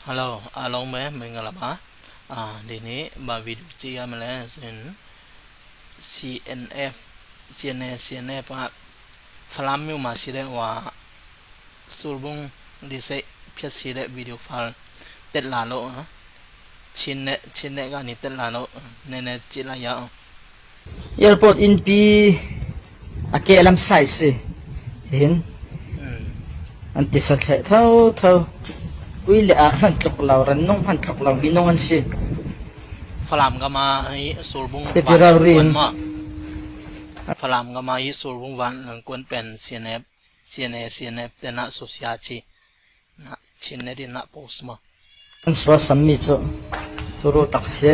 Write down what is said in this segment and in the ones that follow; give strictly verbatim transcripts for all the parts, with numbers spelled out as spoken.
Hello, a long me, mengala ba. A, dini ba video ci a mele sin C N F, C N A, C N F a Falam miu ma si de wa sulbung di se pia si de video file tet la lo a. Chin ne, chin ne ga ni tet la lo, ne ne ci la ya. Airport innpi a keh lam sai si. Hin. Hmm. An tisa thleh tho tho. Ui le ah hman tluk lo, ran nung hman tluk lo, mi nung an si. Falam gama hi sulbung Teti van rau rin. Kuan ma. Falam gama hi sulbung van kuan pen C N F, C N A, C N F tena susia ci. Na, chin ne din na post ma. An suasam mi cu turu tak si.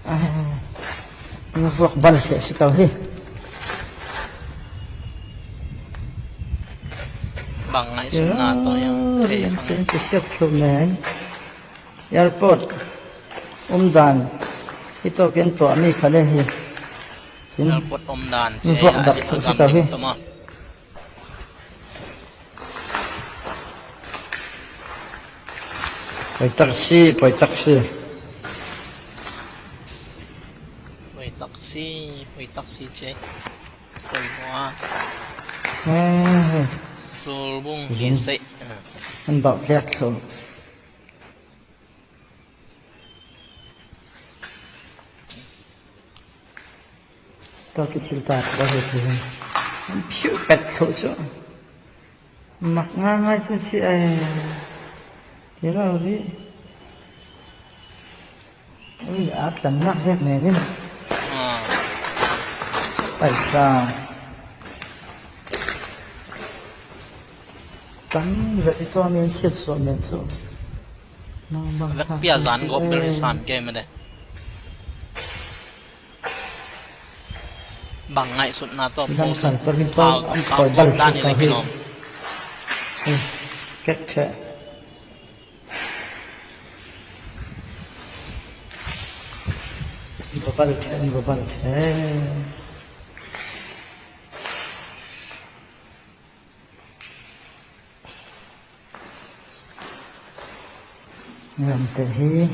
Ah, na vuak bal hleh si ko hi. Bang ngaihsutna tawh yang thei hang. Rin chin kisiat thlu men. Airport umdan hi tawh ken tuahmi kha le hi. Cin. Airport umdan ci vuak a, dak a thu si gam ka ding hi. Tawh ma. Poi taxi, poi taxi. Poi taxi, poi taxi ci. Poi hua. Eh. Sulbung hi sei. An bauh tliak thlu. Tua kicil ta ka hi ti hin. An phiu pet thlu cu. Mak nga ngai cu si ai. Ti lo ri. Ui, a tlan nak vek ne ni. Ah. Paisa. Tam zat i tua men siat suah men cu. Nang bang vek pia zan gop bel hi san ke mede. Bang ngaihsutna tawh post hau tawh kau dan i le kilawm. Kek ṭheh. Babal ṭheh, babal ṭheh. Ngamte hi.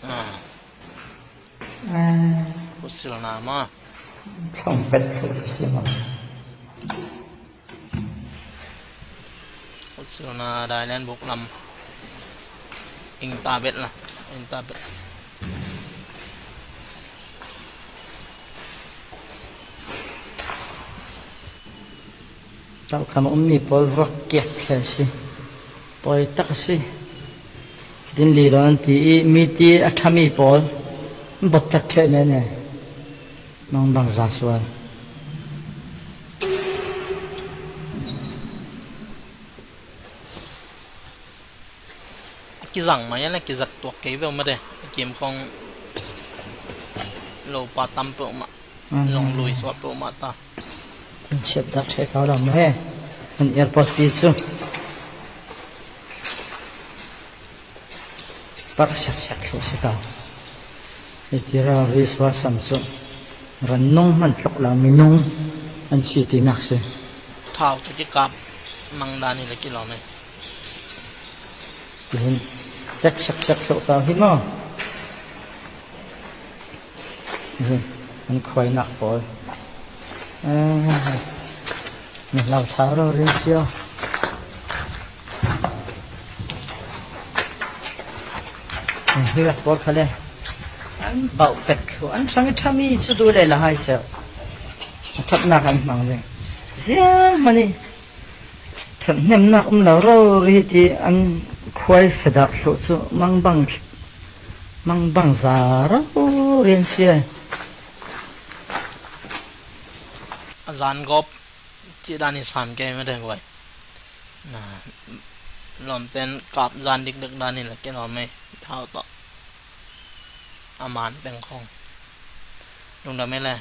Ah. Ah. Khusilna ma. Thong pet thong si ma. Khusilna dailen buk lam. Ing ta bet la. Ing ta bet. Tawh khan ummi pawl ruak kiak thei si. Pawi tak si. Din li lo an ti i mi ti a ṭhami pawl. Bot tak ṭheh ne ne. Nong bang za sual. Kizang mai a le kizat tuak kei ve mate. Kim khong lo pa tam peuhmah. Long lui suak peuhmah ta. Tin siat dak ṭheh kau lam he. An airport pi cu. Par siak siak thluh si kau. Hiti rau ri suasam cu ran nung hman tluk lo minung an si tinak si. Thau cu kikap mang dan hi le kilawm e. Tihin kek siak siak thluh kau hi maw? An khuainak pawl. Min lo thau lo rin cio. An hilak pawl kha le an bauh pek thluh an ṭhang i ṭhami cu du le la hai seuh. A ṭhatnak an hmang le ziang hmanh i ṭhathnemnak um lo rori ti an khuai fedak thluh cu mangbang mangbang za rori an si ai. A zan gawp cih dan hi san kei mete guai. Na lawmten kap zan dikdek dan hi la ke lawm ei thau tawh. A man teng khong lungdam ei le.